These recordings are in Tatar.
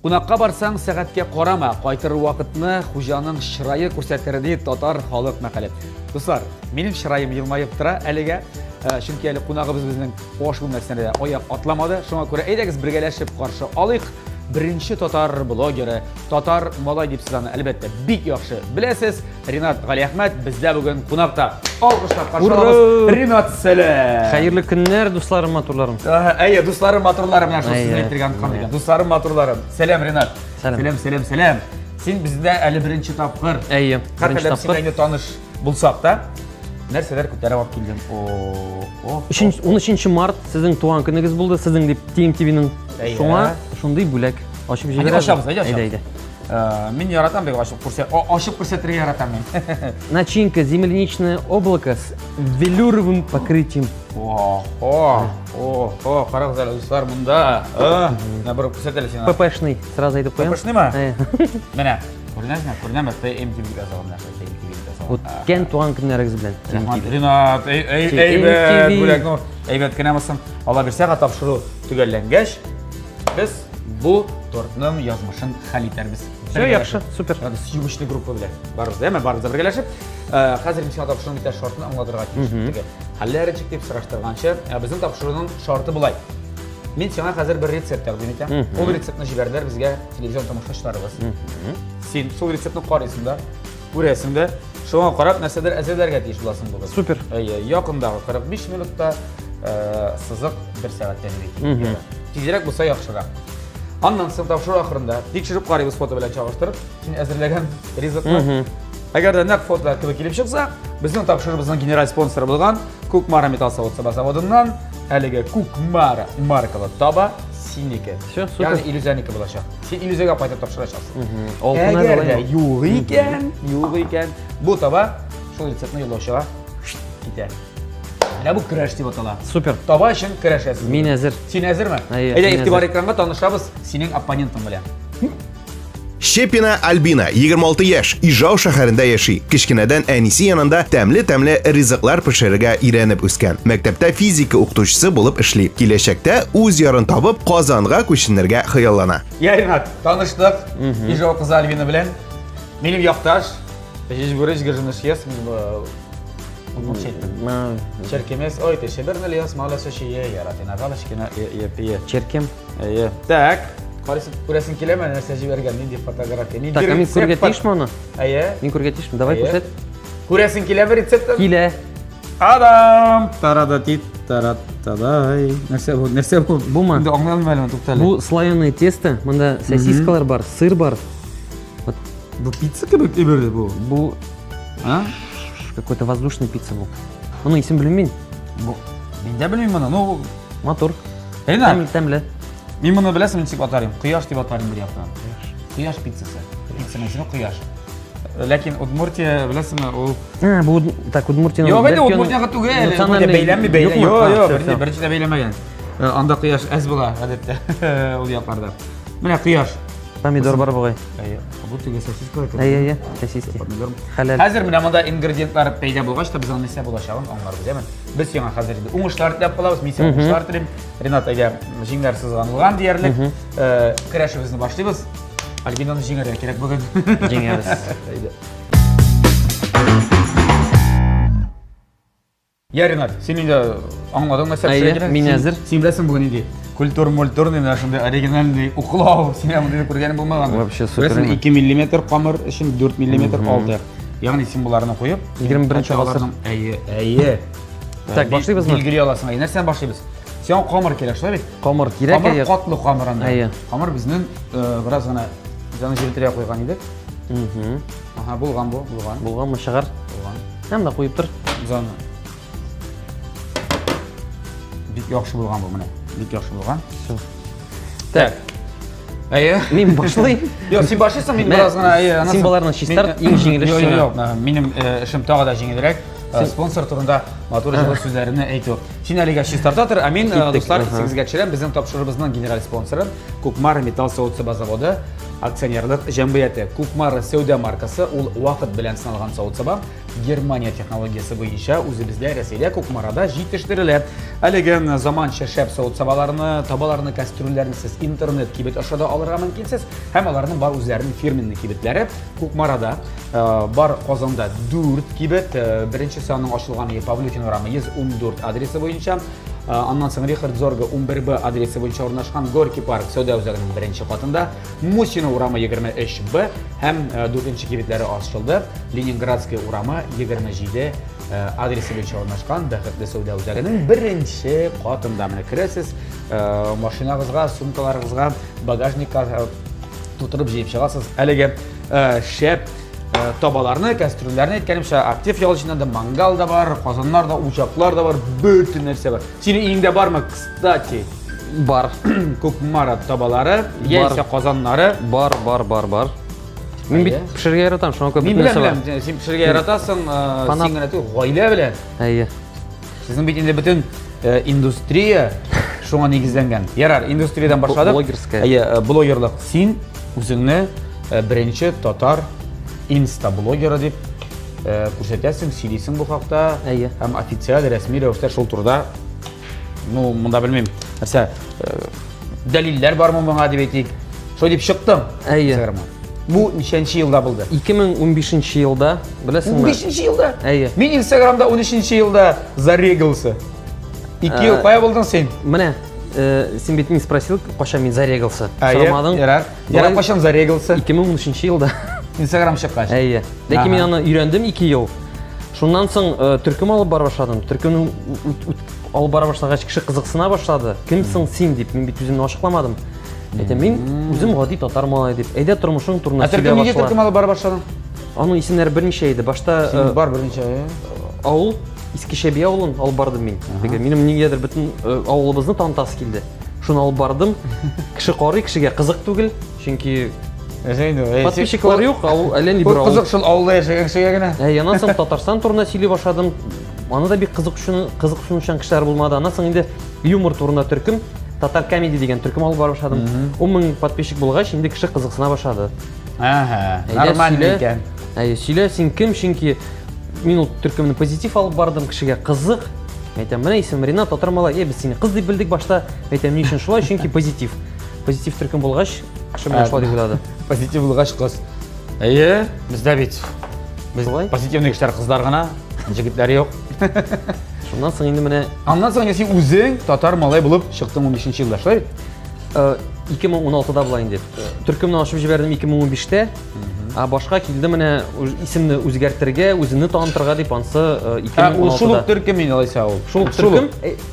Кунакка барсаң, сәгатькә карама, кайтыр вакытны хуҗаның чырае күрсәтер, ди татар халык мәкале. Дуслар, минем чыраем елмаеп тора әлегә, чөнки әле кунагыбыз безнең аш бүлмәсенә дә аяк атламады. Шуңа күрә әйдәгез бергәләшеп каршы алыйк. Беренче татар блогеры, татар малай дип сез аны әлбәттә бик яхшы беләсез. Ринат Галиәхмәт бездә бүген кунакта. Алкышлап каршы алабыз. Ринат, сәлам. Хәерле көннәр, дусларым, матурларым. Әйе, дусларым, матурларым, менә шул сүзне әйтергә оныткан икән. Дусларым, матурларым. Сәлам, Ринат. Сәлам. Сәлам, сәлам, сәлам. Син бездә әле беренче тапкыр. Әйе, беренче тапкыр. Син инде таныш булсак та, нәрсәләр күтәреп алып килдең? О, о. 13 март сезнең туган көнегез булды, сезнең дип TMTV-ның шуңа шундый бүләк ачып җибәрәбез. Ачабыз, әйдә, ачабыз. Әйдә, әйдә. Мин яратам бик ачып күрсә, ачып күрсәтергә яратам мин. Начинка земляничное облако с велюровым покрытием. О, о, о, о, карагыз әле, дуслар, монда. Менә бер күрсәт әле сиңа. ППшный, сразу әйтеп куям. ППшныймы? Менә, күренәсеңме? Күренәме? ТМТВ дип язылган менә шул ТМТВ дип язылган. Үткән туган көннәрегез белән. Рәхмәт, Ринат, әйбәт бүләк, ну, әйбәт кенә булсын. Алла бирсә, тапшыру төгәлләнгәч, без бу тортның язмышын хәл итәрбез. Все, яхшы, супер. Съемочный группа белән барыбыз, әмма барыбыз да бергәләшеп. Хәзер мин сиңа тапшыруның бит шартын аңлатырга тиеш. Теге хәлләр ничек дип сораштырганчы, безнең тапшыруның шарты болай. Мин сиңа хәзер бер рецепт тәкъдим итәм. Ул рецептны җибәрделәр безгә телевизион тамашачыларыбыз. Син шул рецептны карыйсың да, күрәсең дә, шуңа карап нәрсәдер әзерләргә тиеш буласың бүген. Супер. Әйе, якындагы 45 минутта сызык бер сәгатьтән бит. Тизрәк булса яхшырак. Аннан соң тапшыру ахырында тикшереп карыйбыз фото белән чагыштырып, син әзерләгән ризыкны. Әгәр дә нәкъ фото кебек килеп чыкса, безнең тапшыруыбызның генераль спонсоры булган Кукмара металл савыт-саба заводыннан әлеге Кукмара маркалы таба синеке. Все, супер. Ягъни Илүзәнеке булачак. Син Илүзәгә кайтып тапшырачаксың. Әгәр дә юк икән, юк икән, бу таба шул рецептны юллаучыга китә. Менә бу көрәш дип атала. Супер. Таба өчен көрәшәсез. Мин әзер. Син әзерме? Әйдә, игътибар экранга, танышабыз синең оппонентың белән. Щепина Альбина, 26 яшь, Ижау шәһәрендә яши. Кечкенәдән әнисе янында тәмле-тәмле ризыклар пешерергә өйрәнеп үскән. Мәктәптә физика укытучысы булып эшли. Киләчәктә үз ярын табып, Казанга күченергә хыяллана. Я, Ринат, таныштык Ижау кызы Альбина белән. Минем якташ, Җиҗбүреш гержыныш ес, Черкемес, ой, ты шебернел яс, мала сушие, яратина галочкина, е, пие. Черкем. Әйе. Так, карыйсың, күрәсең киләме, нәрсә җибәргән, нинди фотография, нинди Так, а мин күрергә тиешме аны? Әйе. Мин күрергә тиешме? Давай күрсәт. Күрәсең киләме рецептын? Килә. Адам! Тарада тит, таратадай. Нәрсә бу? Нәрсә бу? Бумы? Инде аңлый алмыйм әле, туктале. Бу слоеное тесто, монда сосискалар бар, сыр бар. Вот. Бу пицца кебек әйбер бу. Бу А? Какой-то воздушный пицца бу. Моның исемен белмим мин. Бу мин дә белмим моны. Ну, матур. Ринат. Тәмле, тәмле. Мин моны беләсең ничек атарым? Кояш дип атарым бер яктан. Кояш пиццасы. Пиццаның исеме кояш. Ләкин Удмуртия, беләсеңме, ул А, бу так Удмуртияның Юк, инде Удмуртиягә түгел. Удмуртия бәйләнми, бәйләнми. Юк, юк, беренче дә бәйләмәгән. Анда кояш әз була, гадәттә, ул якларда. Менә кояш. Помидор бар бугай. Әйе. Бу теге сосиска кебек. Әйе, әйе, сосиски. Помидор. Хәләл. Хәзер менә монда ингредиентлар пәйда булгач та без аның нәрсә булачагын аңларбыз, әйеме? Без сиңа хәзер инде уңышлар теләп калабыз. Мин сиңа уңышлар телим. Ринат, әйдә, җиңнәр сызганылган диярлек. Көрәшебезне башлыйбыз. Альбинаны җиңәргә кирәк бүген. Җиңәрбез. Әйдә. Я, Ринат, син инде аңладың нәрсә Әйе, мин әзер. Син беләсең бүген нинди культур-мультурный, менә шундый оригинальный уклау. Син мондый күргәнең булмаган. Вообще супер. Беләсең, 2 миллиметр камыр өчен 4 миллиметр 6. Ягъни син боларны куеп, 21 гасыр. Әйе, әйе. Так, башлыйбызмы? Билгели аласың. Әйе, нәрсәдән башлыйбыз? Сиңа камыр кирәк, шулай бит? Камыр кирәк, әйе. Камыр катлы камыр анда. Әйе. Камыр безнең бераз гына без аны җебетергә куйган идек. Ага, булган бу, булган. Булганмы, чыгар? Булган. Һәм дә куеп тор. Без аны бик яхшы булган бу менә. Бик яхшы булган. Всё. Так. Әйе. Мин башлыйм. Юк, син башлыйсың, мин бераз гына, әйе, аннан Син соң- боларны чистарт, иң җиңел эш Юк, сиңа. юк, минем эшем тагы да җиңелрәк. Спонсор турында матур җылы сүзләрне әйтү. Син әлегә чистарта тор, ә мин, Киттек, дуслар, аһа. исегезгә төшерәм, безнең тапшыруыбызның генераль спонсоры Кукмара металл савыт-саба заводы. акционерлык җәмгыяте. Кукмара сәүдә маркасы ул вакыт белән сыналган савыт-саба Германия технологиясе буенча үзебездә Рәсәйдә Кукмарада җитештерелә. Әлеге заманча шәп савыт-сабаларны, табаларны, кастрюльләрне сез интернет кибет аша да алырга мөмкинсез һәм аларның бар үзләренең фирменный кибетләре Кукмарада э, бар Казанда 4 кибет, э, беренчесе аның ачылган Павлюхин урамы 114 адресы буенча. Э, аннан соң Рихард Зорга 11Б адресы буенча урнашкан Горький парк сәүдә үзәгенең беренче катында, Мусина урамы 23Б һәм э, дүртенче кибетләре ачылды. Ленинградская урамы 27 э, адресы буенча урнашкан Бәхетле сәүдә үзәгенең беренче катында. Менә керәсез, машинагызга, сумкаларыгызга, багажникка тутырып җыеп чыгасыз. Әлеге шәп табаларны, кәстрүлләрне әйткәнемчә, актив ял өчен анда мангал да бар, казаннар да, учаклар да бар, бөтен нәрсә бар. Синең өеңдә бармы, кстати? Бар. Кукмара табалары, яисә казаннары. Бар, бар, бар, бар. Мин бит пешерергә яратам, шуңа күрә бөтен нәрсә бар. Мин беләм, син пешерергә яратасың, син генә түгел, гаилә белән. Әйе. Сезнең бит инде бөтен индустрия шуңа нигезләнгән. Ярар, индустриядән башладык. Блогерская. Әйе, блогерлык. Син үзеңне беренче татар инста-блогеры дип күрсәтәсең, сөйлисең бу хакта. Әйе. Һәм официаль, рәсми рәвештә шул турыда, ну, монда белмим, нәрсә, дәлилләр бармы моңа дип әйтик. Шулай дип чыктың. Әйе. Инстаграмга. Бу ничәнче елда булды? 2015 елда, беләсеңме? 15 елда? Әйе. Мин Инстаграмда 13 елда зарегался. 2 ел кая булдың син? Менә, син бит не спросил, кайчан мин зарегался. Сорамадың. Ярар. Ярар, кайчан зарегался? 2013 елда. Инстаграм чыккач. Әйе. Ләкин мин аны өйрәндем 2 ел. Шуннан соң төркем алып бара башладым. Төркемне алып бара башлагач, кеше кызыксына башлады. Кемсең син дип, мин бит үземне ачыкламадым. Әйтәм, мин үзем гади татар малае дип. Әйдә тормышың турында сөйләп башла. Ә төркем алып бара башладың? Аның исемнәре берничә иде. Башта Син бар берничә, авыл Иске Чәби авылын алып бардым мин. Теге минем нигәдер бөтен авылыбызны танытасы килде. Шуны алып бардым. Кеше карый, кешегә кызык түгел, чөнки подписчиклар юк, авыл әллә ни бер авыл. Кызык шул авылда яшәгән кешегә генә. Ә, аннан соң Татарстан турында сөйли башладым. Аны да бик кызык өчен кызыксынучан кешеләр булмады. Аннан соң инде юмор турында төркем Татар комеди дигән төркем алып бара башладым. 10 мең подписчик булгач, инде кеше кызыксына башлады. Ага, нормально икән. Әйе, сөйлә, син кем? Чөнки мин ул төркемне позитив алып бардым, кешегә кызык. Әйтәм, менә исемем Ренат, татар малай. Е, без сине кыз дип белдек башта. Әйтәм, ни өчен шулай? Чөнки позитив. Позитив төркем булгач, кеше менә шулай дип уйлады. Позитив булгач кыз. Әйе, бездә бит. Без позитивный кешеләр кызлар гына, җегетләр юк. Шуннан соң инде менә Аннан соң син үзең татар малай булып чыктың 15 елда, шулай бит? 2016-да була инде. Төркемне ачып җибәрдем 2015-тә. Ә башка килде менә исемне үзгәртергә, үземне танытырга дип ансы 2016-да. Ул шул ук төркем инде алайса ул. Шул ук төркем,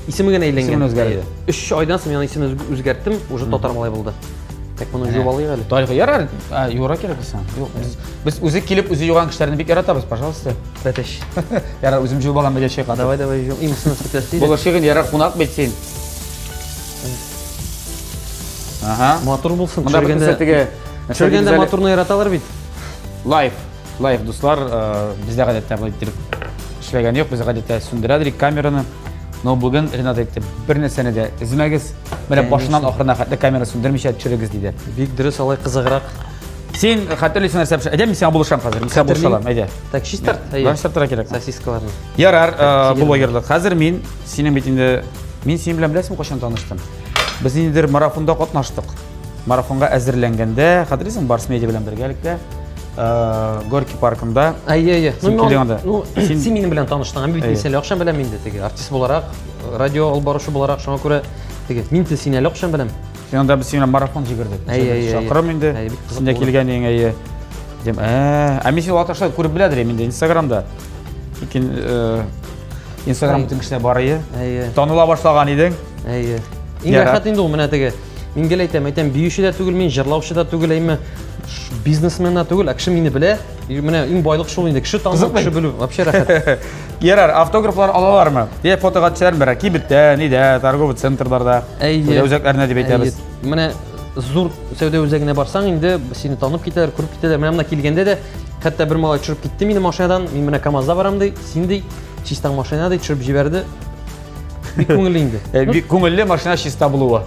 исеме генә әйләнгән. Исемен үзгәрде. 3 айдан соң мин аның исемен үзгәрттем, уже татар малай булды. Так моны жуып алыйк әле. Тарихы ярар, юра кирәк дисәң. Юк, без үзе килеп, үзе юган кешеләрне бик яратабыз, пожалуйста. Бәтәш. Ярар, үзем жуып алам, бәтәш чайкатып. Давай, давай, жуып. Имсен сүтәсе. Булышыгын ярар, кунак бит син. Ага. Матур булсын, Монда төшергәндә. теге Төшергәндә матурны яраталар бит. Лайф. Лайф, дуслар, бездә гадәттә болай итеп эшләгән юк, без гадәттә сүндерә идек камераны. Но бүген Ренат әйтте, бер нәрсәне дә өзмәгез. Менә башыннан ахырына хәтле камера сүндермичә төшерегез диде. Бик дөрес, алай кызыграк. Син хәтерлисең нәрсә пешер? Әйдә, мин сиңа булышам хәзер. Мин сиңа булыша алам, әйдә. Так, чистарт. Әйе. Чистартырга кирәк. Сосискаларны. Ярар, блогерлык. Хәзер мин синең бит инде мин синең белән беләсеңме кайчан таныштым? Без ниндидер марафонда катнаштык. Марафонга әзерләнгәндә, хәтерлисең, Барс Медиа белән бергәлектә Горький паркында. Әйе, әйе. Син килдең анда. Ну, син минем белән таныштың. Мин бит мин әле акчам беләм инде теге артист буларак, радио алып баручы буларак, шуңа күрә теге мин те сине әле акчам беләм. Син анда без синең белән марафон җибәрдек. Әйе, әйе. Чакырым инде. Син дә килгән идең, әйе. Дим, ә мин сине ваташта күреп беләдер инде Инстаграмда. Ләкин Инстаграм бөтен кешедә бар иде. Әйе. Таныла башлаган идең. Әйе. Иң рәхәт инде ул менә теге. Мин гел әйтәм, әйтәм, биюче дә түгел мин, җырлаучы да түгел, әйме бизнесмен да түгел, ә кеше мине белә. Менә иң байлык шул инде, кеше тану, кеше белү, вообще рәхәт. Ярар, автографлар алалармы? Е, фотога төшәләрме берәр кибеттә, нидә, торговый центрларда, сәүдә үзәкләренә дип әйтәбез. Менә зур сәүдә үзәгенә барсаң, инде сине танып китәләр, күреп китәләр. Менә монда килгәндә дә, хәтта бер малай төшереп китте мине машинадан, мин менә КАМАЗда барам ди, син ди, чистаң машина ди, төшереп җибәрде. Бик күңелле инде. Бик күңелле машина чиста булуы.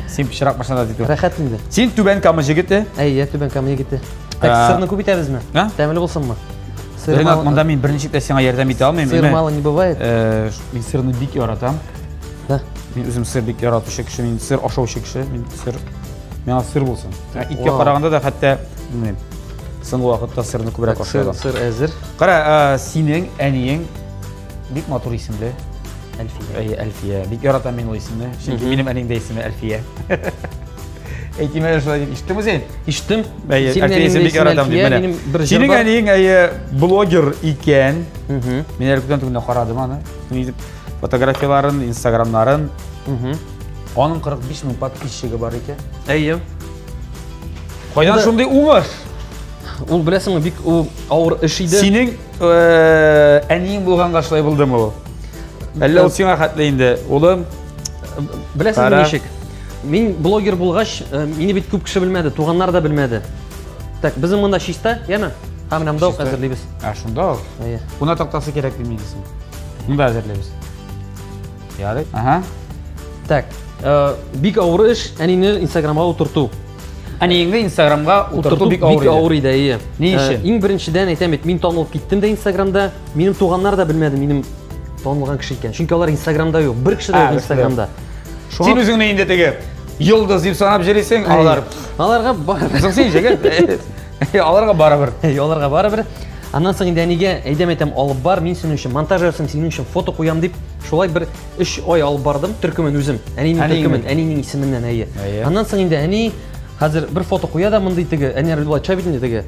Син пычрак машинада дип. Рәхәт инде. Син Түбән Кама җегете. Әйе, Түбән Кама егете. Так, сырны күп итәбезме? Тәмле булсынмы? Ренат, монда мин берничек тә сиңа ярдәм итә алмыйм. Сыр мало не бывает. Мин сырны бик яратам. Да. Мин үзем сыр бик яратучы кеше, мин сыр ашаучы кеше, мин сыр миңа сыр булсын. Иткә караганда да хәтта, белмим, соңгы вакытта сырны күбрәк ашыйм. Сыр әзер. Кара, синең әниең бик матур исемле. Әлфия. Әйе, Әлфия. Бик яратам мин ул исемне. Чөнки минем әнием дә исеме Әлфия. Әйтим әле шулай дип. Ишеттеңме син? Ишеттем. Әйе, Әлфия исемен бик яратам дип менә. Синең әниең әйе блогер икән. Мин әле күптән түгел карадым аны. Фотографияларын, инстаграмнарын. Аның 45 мең подписчигы бар икән. Әйе. Кайдан шундый уңыш? Ул беләсеңме, бик ул авыр эш иде. Синең әниең булганга шулай булдымы ул? Әллә ул сиңа хәтле инде, улым? Беләсеңме ничек? Мин блогер булгач, мине бит күп кеше белмәде, туганнар да белмәде. Так, безнең монда чиста, яме? Һәм менә монда ук әзерлибез. Ә, шунда ук? Әйе. Куна тактасы кирәк дими дисең. Монда әзерлибез. Ярый. Ага. Так, бик авыр эш, әнине Инстаграмга утырту. Әниеңне Инстаграмга утырту бик авыр иде. Бик авыр иде, әйе. Ни өчен? Иң беренчедән әйтәм бит, мин танылып киттем дә Инстаграмда. Минем туганнар да белмәде минем танылган кеше икән. Чөнки алар Инстаграмда юк. Бер кеше дә юк Инстаграмда. Син үзеңне инде теге йолдыз дип санап йөрисең, алар аларга барыбер. Соң син җегет. Аларга барыбер. Аларга барыбер. Аннан соң инде әнигә әйдәм әйтәм, алып бар, мин синең өчен монтаж ясыйм, синең өчен фото куям дип, шулай бер 3 ай алып бардым төркемен үзем. Әнинең төркемен, әнинең исеменнән, әйе. Аннан соң инде әни хәзер бер фото куя да мондый теге, әни болай чай бит инде теге.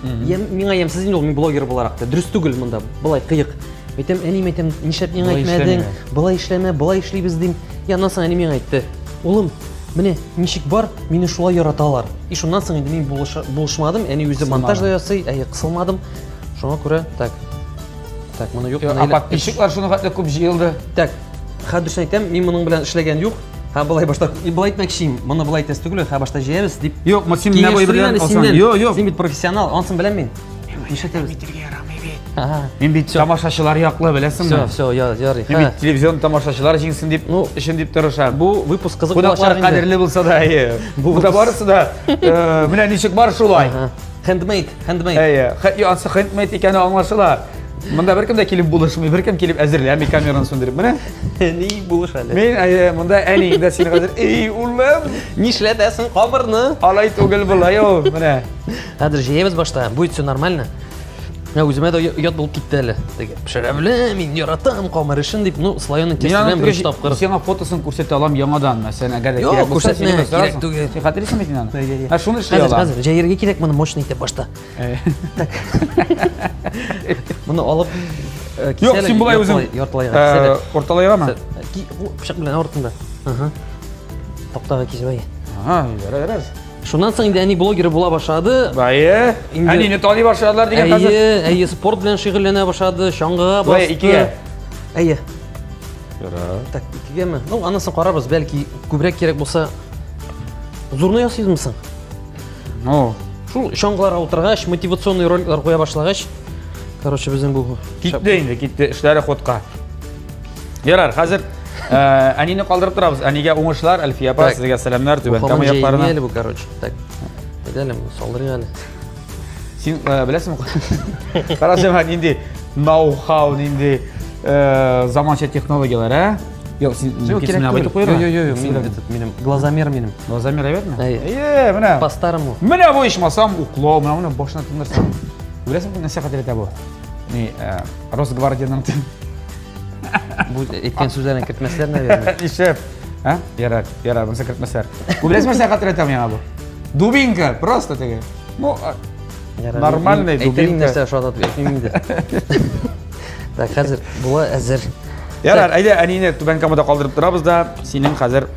Миңа ямьсез инде ул, мин блогер буларак та. Дөрес түгел монда, болай кыек. Әйтәм, әни, әйтәм, нишләп миңа әйтмәдең? Болай эшләмә, болай эшлибез дим. И аннан соң әни миңа әйтте: "Улым, менә ничек бар, мине шулай яраталар". И шуннан соң инде мин булышмадым, әни үзе монтаж да ясый, әйе, кысылмадым. Шуңа күрә, так. Так, моны юк. А подписчиклар шуны хәтле күп җыелды. Так, хәзер дөресен әйтәм, мин моның белән эшләгән юк. Һә, болай башта, болай әйтмәкче, моны болай әйтәсе түгел, һә, башта җыябыз дип. Юк, син менә бу белән алсаң. Юк, юк. Син бит профессионал, ансын беләм мин. Нишләтәбез? Мин бит тамашачылар яклы, беләсеңме? Все, все, ярый. Мин бит телевизион тамашачылар җиңсен дип, ну, өчен дип тырышам. Бу выпуск кызык булачак инде. Кунаклар кадерле булса да, әйе. Бу да барысы да, менә ничек бар шулай. Handmade, handmade. Әйе, ансы handmade икәне аңлашыла. Монда беркем дә килеп булышмый, беркем килеп әзерләми камераны сүндереп. Менә. Ни булыш әле? Мин әйе, монда әниең дә сине хәзер, эй, улым, нишләтәсең камырны? Алай түгел болай ул, менә. Хәзер җыябыз башта, будет все нормально. Менә үземә дә оят булып китте әле. Теге пешерә беләм, мин яратам камыр эшен дип, ну, слоеный тесто белән беренче тапкыр. Сиңа фотосын күрсәтә алам яңадан, мәсәлән, әгәр дә кирәк булса, күрсәтмә, кирәк түгел. Син хәтерлисеңме син аны? Ә шуны эшли алам. Хәзер, хәзер, җәергә кирәк моны мощный итеп башта. Так. Моны алып Юк, син болай үзең. Яртылайга кисәле. Урталайгамы? Пычак белән артында. Ага. Тактага кисеп әйе. Ага, ярар, ярар. Шуннан соң инде әни блогеры була башлады. Әйе. Әнине таный башладылар дигән хәзер. Әйе, әйе, спорт белән шөгыльләнә башлады, чаңгыга басты. Икегә. Әйе. Ярар. Так, икегәме? Ну, анысын карарбыз, бәлки күбрәк кирәк булса. Зурны ясыйсыңмы соң? Ну, шул чаңгыларга утыргач, мотивационный роликлар куя башлагач, короче, безнең бу китте инде, китте, эшләре ходка. Ярар, хәзер әнине калдырып торабыз. Әнигә уңышлар, Әлфия апа, сезгә сәламнәр, Түбән Кама якларына. Әле бу, короче. Так. Әйдә әле, салдырыйк әле. Син беләсеңме? Кара җәмәгать, нинди ноу-хау, нинди заманча технологияләр, ә? Юк, син кирәк түгел. Юк, юк, юк, минем глазомер минем. Глазомер әйбәтме? Әйе, менә. По-старому. Менә бу ичмасам уклау, менә моны башына тындырсаң. Беләсеңме, нәрсә хәтерләтә бу? Ни, Росгвардияның Бу әйткән сүзләрен кертмәсләр, наверное. Ишеп. А? Ярар, ярар, монысы кертмәсләр. Бу беләсеңме, нәрсә хәтерләтә миңа бу? Дубинка, просто теге. Ну, нормальный дубинка. Әйтерин нәрсә ошатып әйтмим инде. Так, хәзер була әзер. Ярар, әйдә, әнине Түбән Камада калдырып торабыз да, синең хәзер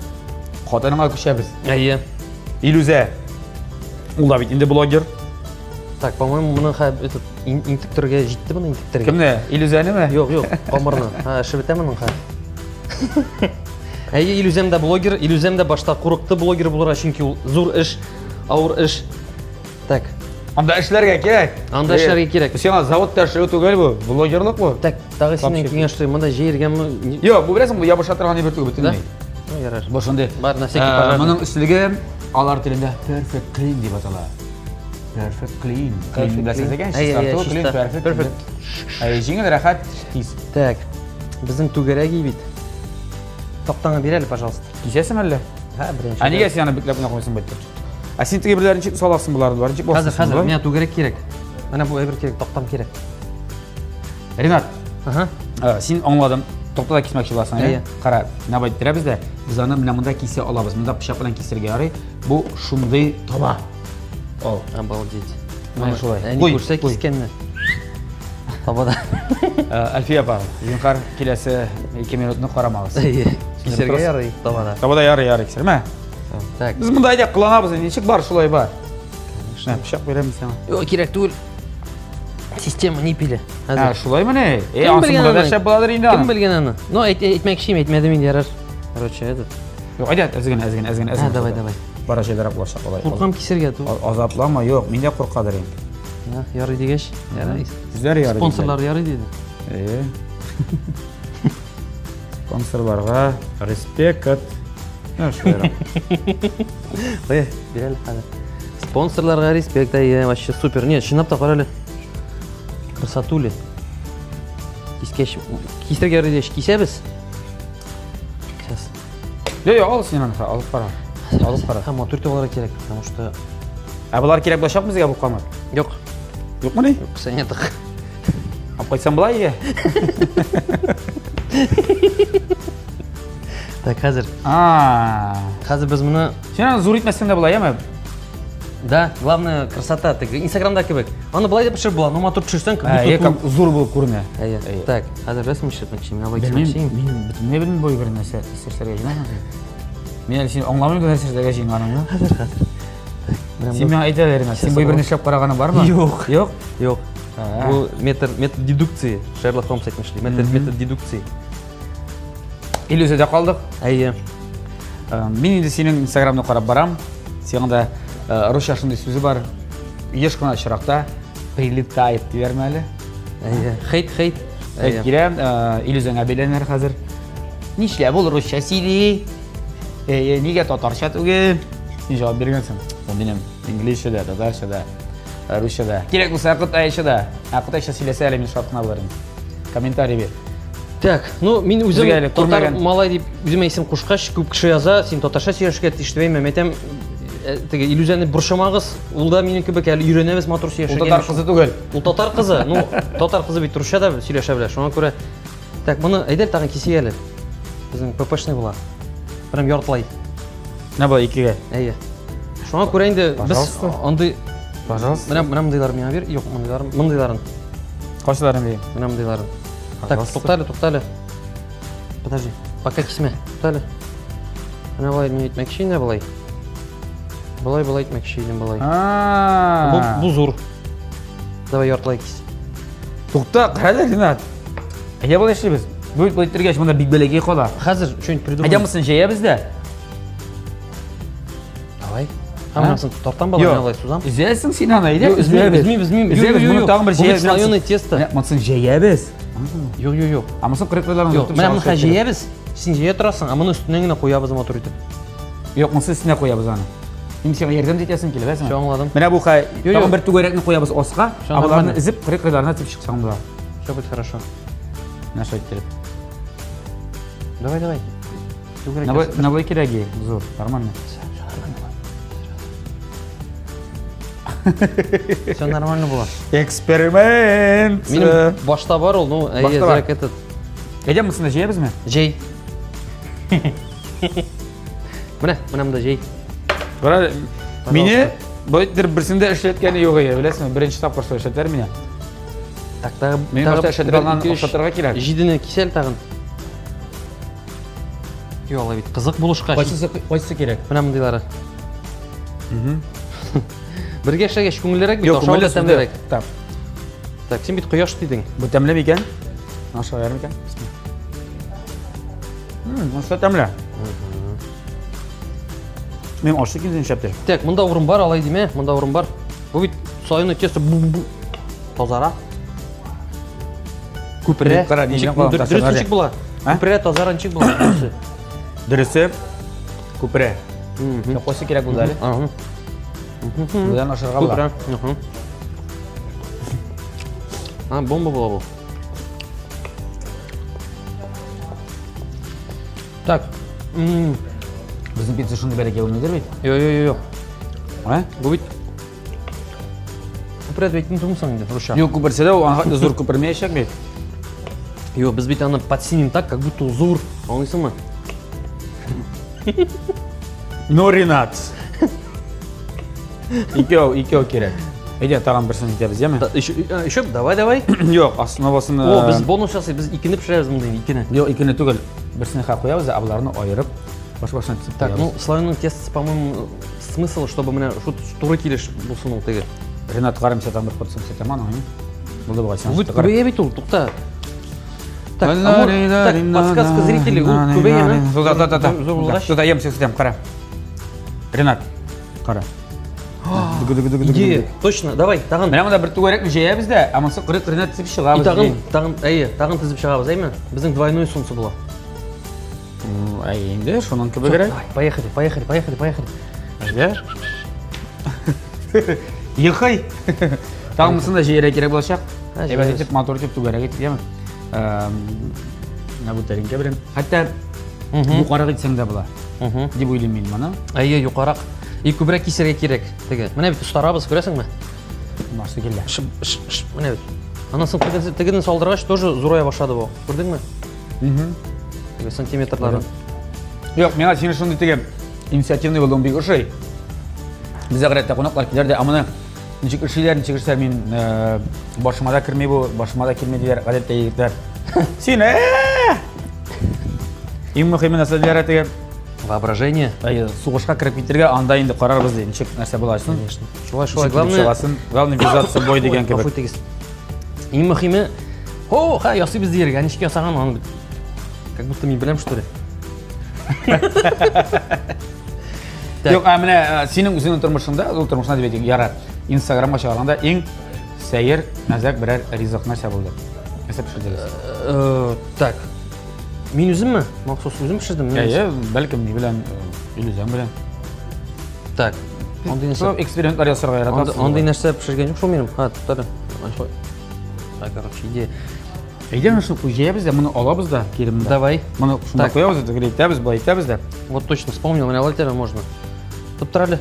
хатыныңа күчәбез. Әйе. Илүзә. Ул да бит инде блогер. Так, по-моему, моны этот интектерергә җитте моны интектерергә. Кемне? Илүзәнеме? Юк, юк, камырны. Ха, эше бетә моның хәзер. Әйе, Илүзәм дә блогер. Илүзәм дә башта курыкты блогер булырга, чөнки ул зур эш, авыр эш. Так. Анда эшләргә кирәк. Анда эшләргә кирәк. Сиңа заводта эшләү түгел бу, блогерлык бу. Так, тагы синнән киңәш сорыйм, монда җәергәме? Юк, бу беләсең, бу ябыша торган әйбер түгел бөтенләй. Ну, ярар. Бу шундый. Бар, на всякий пожарный. Моның өслеге алар телендә perfect clean дип атала. Perfect clean. Clean беләсез икән, чистарту, clean, perfect. Perfect. Әй, җиңел, рәхәт, тиз. Так, безнең түгәрәк бит. Тактаңы бир әле, пожалуйста. Кисәсең әллә? Һә, беренче. Ә нигә син аны бикләп кенә куйсың бит? Ә син теге берләрен ничек саласың боларны? Болар ничек Хәзер, хәзер, миңа түгәрәк кирәк. Менә бу әйбер кирәк, тактам кирәк. Ренат, Ага. Син аңладым. Токта да кисмәкче буласың, Әйе. Кара, менә бу әйттерәбез дә, без аны менә монда кисә алабыз. Монда пычак белән кисергә ярый. Бу шундый таба. Ал. Обалдеть. Менә шулай. Әни Куй, күрсә куй. кискәнне. Табада. Әлфия апа, зинһар, киләсе 2 минутны карамагыз. Әйе. Кисәргә ярый табада. Табада ярый, ярый, кисермә. Так. Без монда әйдә кыланабыз, ничек бар, шулай бар. Менә пычак бирәм сиңа. Юк, кирәк түгел. Система не пили. Ә, шулаймыни? Э, Кем ансы белгән монда да аны? шәп буладыр инде. Кем белгән аны? Ну, әйтмәкче идем, әйтмәдем инде, ярар. Короче, этот. Юк, әйдә, әз генә, әз генә, әз генә, әз Ә, генә. давай, давай. Бара җайлырак булачак алай. Куркам кисергә ту. Азаплама, юк, мин дә куркадыр инде. Я, ярый дигәч, ярый. Сүзләр ярый. Спонсорлар ярый диде. Э. Спонсорларга респект. Менә шулайрак. Ой, бир әле хәзер. Спонсорларга респект, әйе, вообще супер. Нет, чынлап та кара әле. Красотули. Кискәч, кисергә ярый дигәч, кисәбез. Сейчас. Юк, юк, ал син аны, алып кара. Алып кара. Һәм матур итеп алырга кирәк, потому что Ә болар кирәк булачак безгә бу камыр? Юк. Юкмыни? Юк, сәнятык. Алып кайтсам була иде. Так, хәзер. А. Хәзер без моны Син аны зур итмәсәң дә була, яме? Да, главное красота, теге Инстаграмда кебек. Аны былай да пешереп була, но матур төшерсәң, как Ә, будто как зур булып күренә. Әйе. Так, хәзер беләсеңме нишләтмәкче? Мин алай Белмим, кисмәкче. мин бөтенләй белмим бу бер нәрсә эшләргә җыенасың. Мин әле сине аңламыйм да нәрсә эшләргә җыенганыңны. Хәзер, хәзер. Син миңа әйтә әле, Ренат, син бу берне эшләп караганың бармы? Юк. Юк? Юк. Бу метод, метод дедукции. Шерлок Холмс әйтмешли. Метод, метод дедукции. Иллюзиядә калдык. Әйе. Мин инде синең Инстаграмны карап барам. Сиңа да русча шундый сүзе бар. Еш кына очракта прилетает диләрме әле? Әйе. Хейт, хейт. Хейт килә, иллюзияңә бәйләнәләр хәзер. Нишләп ул русча сөйли? Әйе, нигә татарча түгел? Син җавап биргәнсең. Ул минем инглизчә дә, татарча да, русча да. Кирәк булса, кытайча да. Ә кытайча сөйләсә әле мин шат кына булыр идем. Комментарий бир. Так, ну мин үзем Безгә әле татар күрмәгән. малай дип үземә исем кушкач, күп кеше яза, син татарча сөйләшергә тиеш дип әйтмәм. Әйтәм, теге иллюзияне борчымагыз, ул да минем кебек әле өйрәнәбез матур Ул сөйләшергә. татар кызы түгел. Ул татар кызы, ну татар кызы бит русча да сөйләшә белә, шуңа күрә. Так, моны әйдә тагын кисик әле. Безнең ППшный була. Прям яртылай. Менә болай икегә. Әйе. Шуңа күрә инде без Пожалуйста. андый Пожалуйста. менә менә мондыйлар миңа бир. Юк, мондыйларын, мондыйларын. Кайсыларын бирим? Менә мондыйларын. Так, Пожалуйста. туктале, туктале. Подожди, пока кисмә. Туктале. Менә болай мин әйтмәкче инде болай. Болай, болай әйтмәкче идем болай. А. Бу, бу зур. Давай яртылай кис. Тукта, хәзер Ренат. Әйдә болай эшлибез. Бу болай итергәч, монда бик бәләкәй кала. Хәзер что-нибудь придумаем. Әйдә монысын җәябез дә. Давай. Һәм монысын тартам бала, мин алай сузам. Өзәсең син аны, әйдә. Юк, өзмим, өзмим, өзмим. Юк, Өзәбез, юк, моны юк. тагын бер Бу бит җәябез. слоеное тесто. Менә монысын җәябез. Юк, юк, юк. Ә монысын кырыкларны Юк, менә моны хәзер җәябез. Син җәя торасың, ә моны өстеннән генә куябыз матур итеп. Юк, монысын өстенә куябыз аны. Мин сиңа ярдәм итәсем килә, беләсеңме? Всё, аңладым. Менә бу хәй, Юк, тагын юк. бер түгәрәкне куябыз аска, Всё, ә боларны нормально. өзеп кырыкларына төшеп чыксаң була. Всё будет хорошо. Менә шулай иттереп. Давай, давай. Түгәрәк. Менә болай кирәк, зур, нормально. Всё нормально була. Эксперимент. Минем башта бар ул, ну, әйе, Башта бар. әзрәк этот. Әйдә монысын да җәябезме? Җәй. Менә, менә монда җәй. Бара, мине бу берсендә эшләткәне юк иде, беләсеңме? Беренче тапкыр шулай эшләтәләр мине. Так, тагы Минем башта эшләтеп алган охшатырга кирәк. Җидене кисәл тагын. Юк, алай бит кызык булышкач. Кайсысы кайсысы кирәк? Менә мондыйлары. Бергә эшләгәч күңеллерәк бит, Юк, ашау да күңелле тәмлерәк. Так. Так, син бит кояш дидең. Бу тәмле микән? Ашар микән? Монысы тәмле. Мин ашык инде нишләптер. Так, монда урын бар, алай димә, монда урын бар. Бу бит Слоеное тесто тазара. Күперә. Кара, Ничек, дөрес ничек була? Күперә, тазара ничек була? Дөресе. Дөресе күперә. Кайсы кирәк булды әле? Белән ашарга була. Күперә. А, бомба була бу. Так. Безнең пицца шундый бәләкәй булмыйдыр бит? Йо, йо, йо. А? Бу бит Күперә дип әйттең түгелме соң инде, русча? Юк, күперсә дә ул аңа зур күпермәячәк бит. Юк, без бит аны подсиним так, как будто ул зур. Аңлыйсыңмы? Ну, Ринат. Икәү, икәү кирәк. Әйдә, тагын берсен итәбез, яме? Еще, еще, давай, давай. Юк, основасын... О, без бонус ясыйбыз, без икене пешерәбез монда инде, икене. Юк, икене түгел. Берсен хә куябыз да, боларны аерып, баш-башына тезеп Так, ну, слоеный тесто, по-моему, смысл, чтобы менә шу туры килеш булсын ул теге. Ренат, карыйм, сатам бер порция сатам аны, әйе? Булды бугай, сиңа. Бу бит күбәя бит ул, тукта. Так, так, подсказка зрителей, ул күбәяме? Тукта, тукта, тукта. Тукта, ем, сатам, кара. Ренат, кара. Идея, точно, давай, тагын. Менә монда бер түгәрәкне җәябез дә, ә монысы кырык Ренат тезеп чыгабыз. Тагын, тагын, әйе, тагын тезеп чыгабыз, әйме? Безнең двойной солнце була. Әй, инде шуның кебегрәк. Давай, поехали, поехали, поехали, поехали. Әйдә. Ехай. Тагын монысын да җәяргә кирәк булачак. Әйбәт итеп, матур итеп, түгәрәк итеп, яме. Менә бу тәлинкә белән. Хәтта юкарак итсәң дә була. Дип уйлыйм мин моны. Әйе, юкарак. И күбрәк кисәргә кирәк. Теге. Менә бит остарабыз, күрәсеңме? Марсы килә. Шып, шып, шып, менә бит. Аннан соң тегене салдыргач тоже зурая башлады бу. Күрдеңме? Теге сантиметрлары. Юк, миңа синең шундый теге инициативный булуың бик ошый. Безгә гадәттә кунаклар килер дә, ә моны ничек эшлиләр, ничек эшләр, мин башыма да керми бу, башыма да килми диләр гадәттә егетләр. Син Иң мөһиме нәрсә диләр теге воображение. Әйе, сугышка кереп китергә, анда инде карарбыз ди, ничек нәрсә буласын. Конечно. Шулай, шулай. Главное, главное вязаться бой дигән кебек. Гафу итегез. Иң мөһиме, о, ха, ясыйбыз дияргә, ничек ясаган аны бит. Как будто мин беләм, что ли. Юк, ә менә синең үзеңнең тормышыңда, ул тормышыңда дип әйтик, ярар. Инстаграмга чыгарганда иң сәер, мәзәк берәр ризык нәрсә булды? Нәрсә пешердегез? Так. Мин үземме? Махсус үзем пешердем. Әйе, бәлкем ни белән, Илүзәм белән. Так. Андый нәрсә. Экспериментлар ясарга яратасыз. Андый нәрсә пешергән юк шул минем. Ха, туктале. Так, короче, идея. Әйдә, менә шуны җәябез дә, моны алабыз да, кире монда. Давай. Моны шунда куябыз да, тегеләй итәбез, болай итәбез дә. Вот точно вспомнил, менә алай итәргә можно. Тоттыр әле.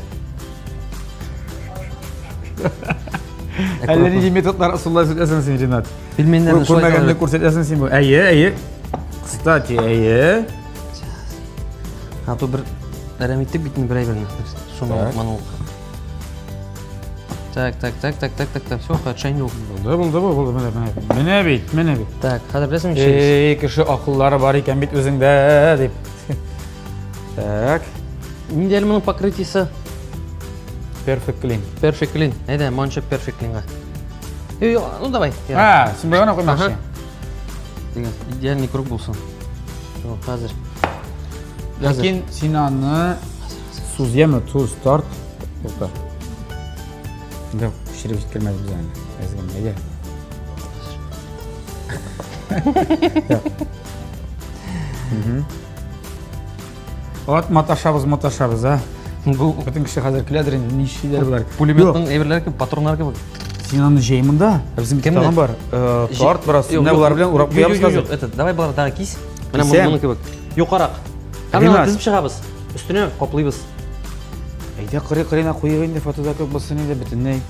Әллә нинди методлар, ысуллар сөйләсең син, Ринат. Пельменнәрне шулай Күрмәгәнне күрсәтәсең син бу. Әйе, әйе. Кстати, әйе. А то бер әрәм иттек бит инде бер әйберне. Шуны моны Так, так, так, так, так, так, так, все, хорошо, инде ул. Булды, булды, булды, менә, менә. Менә бит, менә бит. Так, хәзер беләсеңме ничек? Эй, кеше акыллары бар икән бит үзеңдә, дип. Так. Нинди әле моның покрытиесе? Perfect Clean. Perfect Clean. Әйдә, манча Perfect Cleanга. Юк, юк, ну давай. А, син болай гына куймакчы. Дигән, идеальный круг булсын. Юк, хәзер. Ләкин син аны суз яме, туз тарт. Тукта. Инде пешереп җиткермәдек без аны. Әз генә, әйдә. Вот маташабыз, маташабыз, а. Бу бөтен кеше хәзер көләдер инде, нишлиләр болар. Пулеметның әйберләре кебек, патроннар кебек. Син аны җәй монда, безнең бит тагын бар. Тарт бераз, менә болар белән урап куябыз хәзер. Этот, давай болар тагы кис. Менә моны кебек. Юкарак. Һәм тезеп чыгабыз. Өстенә каплыйбыз. Әйдә кырый кырыйна куйыйк инде фотода кебек булсын инде бөтенләй.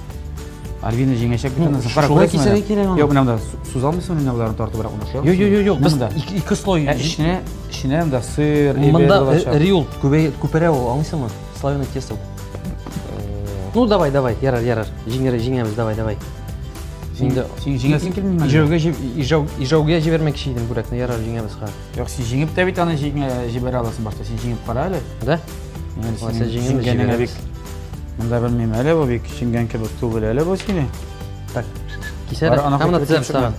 Альбина җиңәчәк бит аны. Кара, шулай кисәргә кирәк аны. Юк, менә монда суза алмыйсың инде боларны тартыбрак уны. Юк, юк, юк, юк, без ике слой. Ә эченә, эченә монда сыр, Монда риул күперә ул, аңлыйсыңмы? Слоеное тесто. Ну, давай, давай, ярар, ярар. Җиңәр, җиңәбез, давай, давай. Инде син җиңәсең килмиме? Ижауга ижауга җибәрмәкче идем бүләкне, ярар, җиңәбез хәзер. Юк, син җиңеп тә бит аны җибәрә аласың башта. Син җиңеп кара әле. Да? Алайса җиңгәнеңә бик. Монда белмим әле бу бик җиңгән кебек түгел әле бу сине. Так, кисәр. Һәм моны төзәбез тагын.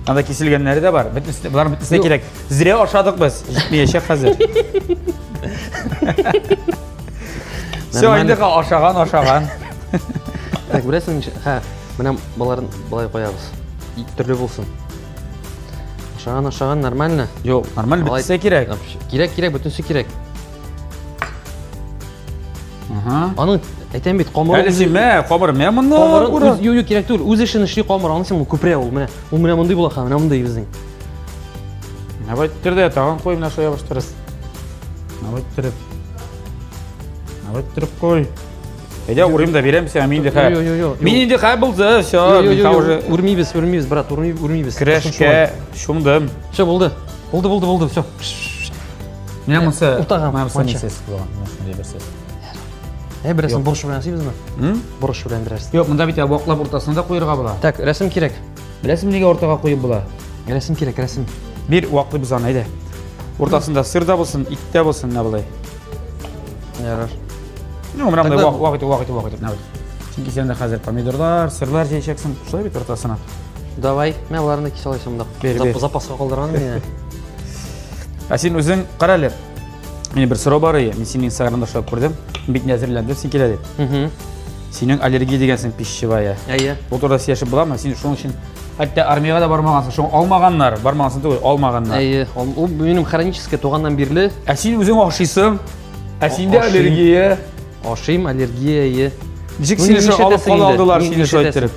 Анда киселгәннәре дә бар. Бөтенесе, боларның бөтенесе кирәк. Зря ашадык без. Җитмәячәк хәзер. Все, инде ашаган, ашаган. Так, беләсең ничә? Ха, менә боларын болай куябыз. Ик төрле булсын. Ашаган, ашаган, нормально. Юк, нормаль бетсе кирәк. Кирәк, кирәк, бөтенесе кирәк. Ага. Аның әйтәм бит, камыр. Әле син мә, камыр мә монда. Камыр үз, юк, юк, кирәк түгел. Үз эшен эшли камыр, аның син ул күперә ул, менә. Ул менә мондый була, менә мондый безнең. Менә бу иттерде, тагын куй менә шулай ябыштырып. Менә бу иттереп. Менә бу иттереп куй. Әйдә, урыйм да бирәм сиңа, мин инде хә. Мин инде хә булды, все, мин хә уже. Үрмибез, үрмибез, брат, үрмибез. Көрәшкә чумдым. Все, булды. Булды, булды, булды, все. Менә монысы. Уртага. Менә монысы нисез булган, менә шундый берсе. Ә, берәрсен борыч белән ясыйбызмы? Борыч белән берәрсен. Юк, монда бит ваклап уртасына да куерга була. Так, рәсем кирәк. Беләсеңме, нигә уртага куеп була? Рәсем кирәк, рәсем. Бир, ваклыйбыз аны, әйдә. Уртасында сыр да булсын, ит тә булсын, менә болай. Ярар. Ну, менә мондай вак, вак итеп, вак итеп, вак итеп, менә болай. Чөнки син анда хәзер помидорлар, сырлар җәячәксең. Шулай бит уртасына. Давай, мен аларны кисә алайсың монда. Бир, бир. Запаска калдырган мин. Ә син үзең кара әле. Минем бер сорау бар иде. Мин синең Инстаграмда шулай күрдем. Бит әзерләндем, син килә дип. Синең аллергия дигәнсең пищевая. Әйе. Бу турыда сөйләшеп буламы? Син шуның өчен хәтта армиягә дә бармагансың. Шуны алмаганнар, бармагансың түгел, алмаганнар. Әйе, ул минем хроническое туганнан бирле. Ә син үзең ашыйсың. Ә синдә аллергия. Ашыйм, аллергия, әйе. Ничек сине шулай алып кала алдылар, сине шулай иттереп?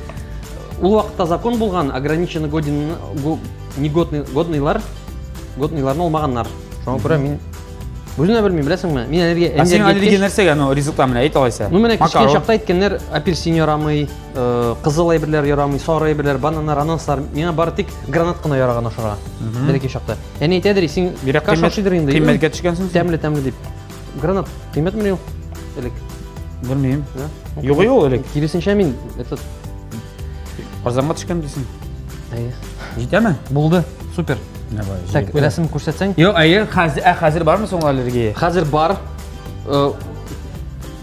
Ул вакытта закон булган, ограниченно годен, негодный, годныйлар, годныйларны алмаганнар. Шуңа күрә мин үзем дә белмим, беләсеңме? Мин аллергия, Ә синең аллергия нәрсәгә? Ну, ризыктан менә әйт алайса. Ну, менә кечкенә чакта әйткәннәр, апельсин ярамый, кызыл әйберләр ярамый, сары әйберләр, бананнар, ананаслар. Миңа бары тик гранат кына яраган ашарга. Бәләкәй чакта. Әни әйтәдер, син каша ашыйдыр инде. Кыйммәткә төшкәнсең. Тәмле, тәмле дип. Гранат кыйммәтмени ул? Элек. Белмим. Юк, юк, элек. Киресенчә мин этот арзанга төшкән дисең. Әйе. Җитәме? Булды. Супер. Так, рәсем күрсәтсәң? Юк, әйе, хәзер бармы соң аллергия? Хәзер бар.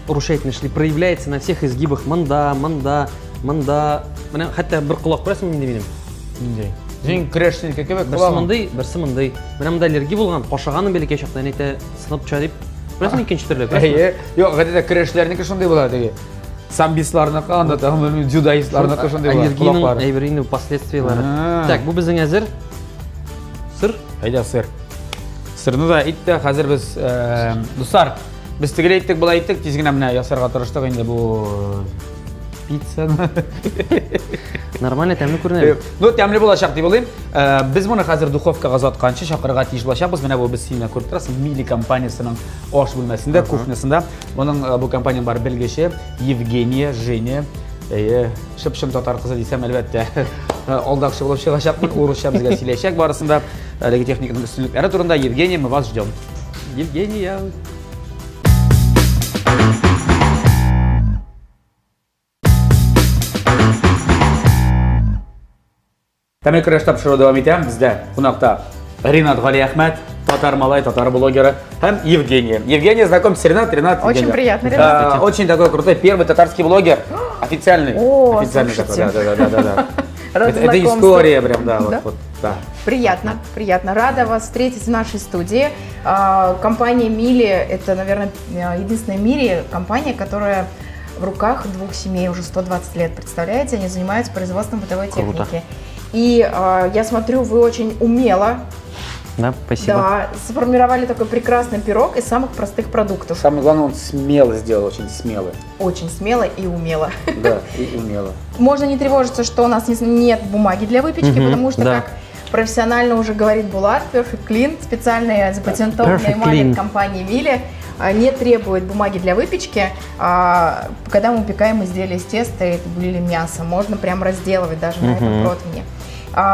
Русча әйтмешли, проявляется на всех изгибах. Монда, монда, монда. Менә хәтта бер колак күрәсеңме инде минем? Нинди? Син көрәшченеке кебек Берсе мондый, берсе мондый. Менә монда аллергия булган, кашыганым бәләкәй чакта, әни әйтә, сынып төшә дип. Күрәсең икенче төрле, күрәсеңме? Әйе. Юк, гадәттә көрәшчеләрнеке шундый була теге. Самбистларныкы, анда тагын белмим, дзюдоистларныкы шундый була. Аллергиянең әйбере инде последствияләре. Так, бу безнең әзер. Сыр? Әйдә, сыр. Сырны да ит тә хәзер без, дуслар, без тегеләй иттек, болай иттек, тиз генә менә ясарга тырыштык инде бу пиццаны. Нормально, тәмле күренә. Ну, тәмле булачак дип уйлыйм. Без моны хәзер духовкага озатканчы чакырырга тиеш булачакбыз. Менә бу без синең күреп торасың, Мили компаниясенең аш бүлмәсендә, кухнясында. Моның бу компаниянең бар белгече Евгения, Женя. Әйе, чып-чын татар кызы дисәм, әлбәттә, алдакчы булып чыгачакмын. Урысча безгә сөйләячәк барысын да. Әлеге техниканың өстенлекләре турында. Евгения, мы вас ждем. Евгения. Тәмле көрәш тапшыруы дәвам итә. Бездә кунакта Ринат Галиәхмәт, татар малай, татар блогеры һәм Евгения. Евгения, знакомьтесь, Ринат, Ринат, Очень Евгения. приятно, Ринат. Очень такой крутой первый татарский блогер, официальный. О, официальный такой, слушайте. да, да, да, да, да. Рада Это знакомству. история прям, да, вот, Да? вот, да. Приятно, приятно. Рада вас встретить в нашей студии. Компания Мили — это, наверное, единственная в мире компания, которая в руках двух семей уже 120 лет, представляете? Они занимаются производством бытовой Круто. техники. И я смотрю, вы очень умело, Да, спасибо. Да, сформировали такой прекрасный пирог из самых простых продуктов. Самое главное, он смело сделал, очень смело. Очень смело и умело. Да, и умело. Можно не тревожиться, что у нас нет бумаги для выпечки, потому что, как профессионально уже говорит Булат, Perfect Clean, специальная запатентованная Perfect эмаль Clean. от компании Мили, не требует бумаги для выпечки. Когда мы выпекаем изделия из теста или мяса, можно прям разделывать даже на этом противне.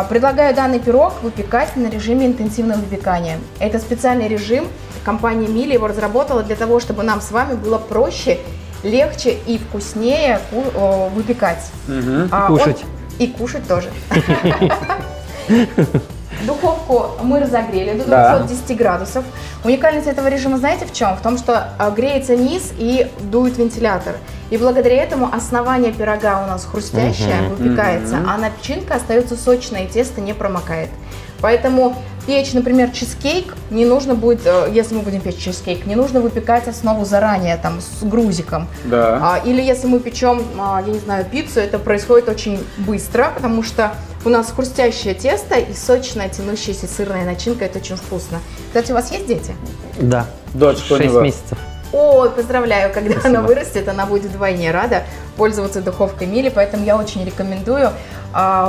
Предлагаю данный пирог выпекать на режиме интенсивного выпекания. Это специальный режим, компания Мили его разработала для того, чтобы нам с вами было проще, легче и вкуснее выпекать. Кушать. И кушать тоже. Духовку мы разогрели до 210 градусов. Уникальность этого режима знаете в чем? В том, что греется низ и дует вентилятор. И благодаря этому основание пирога у нас хрустящее, выпекается, а начинка остается сочная, и тесто не промокает. Поэтому Печь, например, чизкейк не нужно будет, если мы будем печь чизкейк, не нужно выпекать основу заранее, там, с грузиком. Да. Или если мы печем, я не знаю, пиццу, это происходит очень быстро, потому что у нас хрустящее тесто и сочная, тянущаяся сырная начинка, это очень вкусно. Кстати, у вас есть дети? Да. Дочка у 6 него. месяцев. Ой, поздравляю, когда Спасибо. она вырастет, она будет вдвойне рада пользоваться духовкой Мили, поэтому я очень рекомендую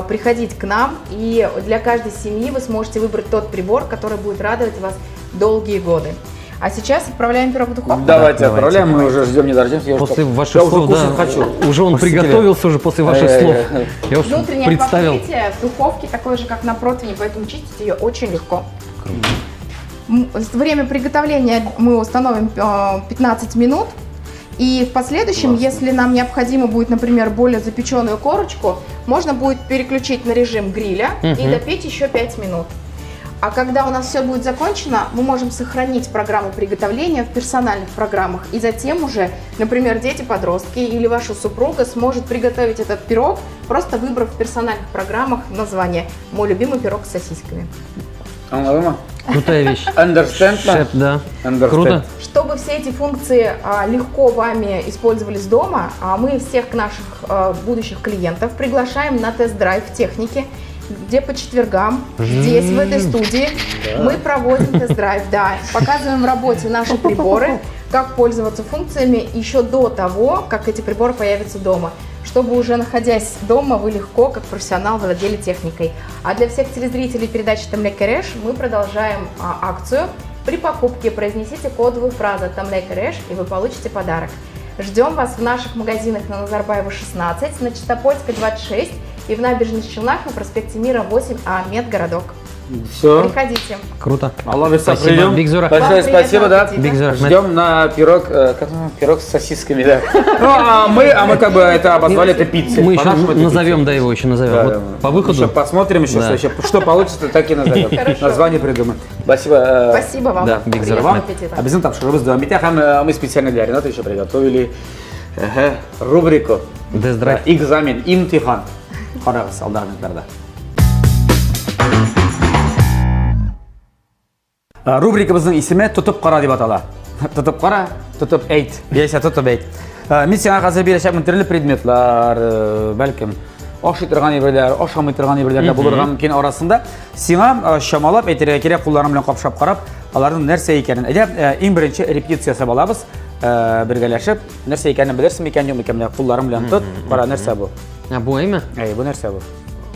приходить к нам, и для каждой семьи вы сможете выбрать тот прибор, который будет радовать вас долгие годы. А сейчас отправляем пирог в духовку. Давайте Да, отправляем, давайте. мы уже ждем, не дождемся. Я После уже, ваших я уже слов, кушать да, хочу. уже он После приготовился уже после ваших слов. Ай-яй-яй. Я уж Внутреннее представил. покрытие в духовке такое же, как на противне, поэтому чистить ее очень легко. Время приготовления мы установим 15 минут. И в последующем, Классно. если нам необходимо будет, например, более запеченную корочку, можно будет переключить на режим гриля и допечь еще 5 минут. А когда у нас все будет закончено, мы можем сохранить программу приготовления в персональных программах. И затем уже, например, дети, подростки или ваша супруга сможет приготовить этот пирог, просто выбрав в персональных программах название «Мой любимый пирог с сосисками». Аңладыңмы? Крутая вещь. Understand? Шеф, да. Understand. Круто. Чтобы все эти функции легко вами использовались дома, мы всех наших будущих клиентов приглашаем на тест-драйв техники, где по четвергам, здесь, в этой студии, мы проводим тест-драйв, да, показываем в работе наши приборы, как пользоваться функциями еще до того, как эти приборы появятся дома, чтобы уже находясь дома, вы легко, как профессионал, владели техникой. А для всех телезрителей передачи Тәмле Көрәш мы продолжаем акцию. При покупке произнесите кодовую фразу Тәмле Көрәш, и вы получите подарок. Ждем вас в наших магазинах на Назарбаева 16, на Чистопольской 26 и в Набережных Челнах на проспекте Мира 8А, Медгородок. Все. Приходите. Круто. Алла боирса, Спасибо. придем. Бик зур рәхмәт. Большое Вам спасибо, да. приятного Бик зур рәхмәт. Ждем на пирог, как он, пирог с сосисками, да. Ну, а мы как бы это обозвали это пиццей. Мы еще По-нашему это назовем, пицца. да, его еще назовем. Да, Вот да. по выходу. Еще посмотрим еще, Да. что, еще, что получится, так и назовем. Хорошо. Название придумаем. Спасибо. Спасибо вам. Да, бик зур Приятного рәхмәт. аппетита. А безнең тапшыруыбыз дәвам итә һәм мы специально для Рената еще приготовили рубрику. Тест-драйв. Экзамен, имтихан. Карагыз алдагы минутларда. Рубрикабызның исеме «Тотып кара» дип атала. Тотып кара, тотып әйт, яисә тотып әйт. Мин сиңа хәзер бирәчәкмен төрле предметлар, бәлкем ашый торган әйберләр, ашамый торган әйберләр дә булырга мөмкин арасында. Сиңа чамалап әйтергә кирәк, кулларың белән капшап карап, аларның нәрсә икәнен. Әйдә, иң беренче репетиция ясап алабыз, бергәләшеп, нәрсә икәнен белерсең микән, юк микән, менә кулларың белән тот, кара, нәрсә бу? А, бу әйме? Әй, бу нәрсә бу?